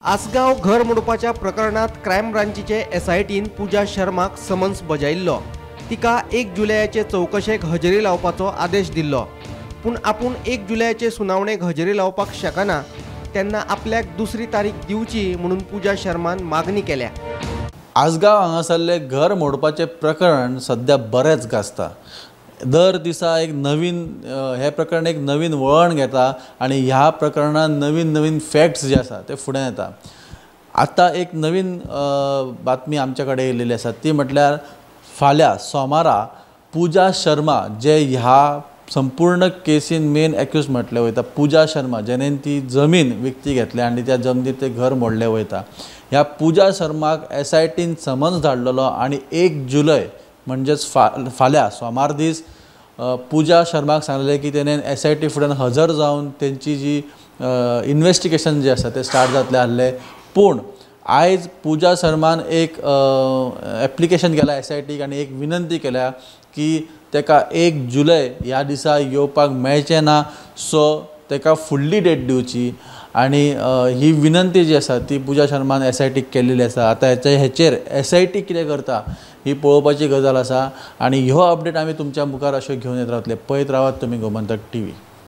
आसगांव घर मोडपाच्या प्रकरणात क्रायम ब्रांचीचे एसआयटीन पूजा शर्माक समन्स बजायिल्लो. तिका 1 जुलयाचे चवकशेक हजेरी लावपाचो आदेश दिल्लो. पूण आपूण 1 जुलयाचे सुनावणेक हजेरी लावपाक शकना तेन्ना आपल्याक दुसरी तारीख दिवची म्हणून पूजा शर्मान मागणी केल्या. आसगांव हांगासरले घर मोडपाचें प्रकरण सद्या बरेंच गाजता. दर दिसा एक नवीन हें प्रकरण एक नवीन वळण घेता आनी ह्या प्रकरणान नवीन नवीन फॅक्ट्स जे आसा ते फुडें येता. आतां एक नवीन बातमी आमच्या कडेन येयलेली आसा ती म्हटल्यार फाल्यां सोमारा पूजा शर्मा जे ह्या संपूर्ण केसीन मेन एक्यूज म्हटलें वयता, पूजा शर्मा जेणेन ती जमीन विकती घेतल्या आनी त्या जमनीर तें घर मोडलें वयता, ह्या पूजा शर्माक एसआयटीन समन्स धाडलेलो आनी 1 जुलय म्हणजेच फाल्यां सोमार दीस पूजा शर्माक सांगलें की तेणेन एसआयटी फुड्यान हजर जावन तेंची जी इन्वेस्टिगेशन जें आसा तें स्टार्ट जातलें आसलें. पूण आयज पूजा शर्मान एक एप्लिकेशन केलां एसआयटीक आनी एक विनंती केल्या की तेका 1 जुलय ह्या दिसा येवपाक मेळचें ना, सो तेका फुडली डेट दिवची आनी ही विनंती जी आसा ती पूजा शर्मान एसआयटीक केल्ली आसा. आतां हेचेर एसआयटी कितें करता ही पळोवपाची गजाल आसा आनी ह्यो अपडेट आमी तुमच्या मुखार अश्यो घेवन येत रावतले. पळयत रावात तुमी गोमंतक टीव्ही.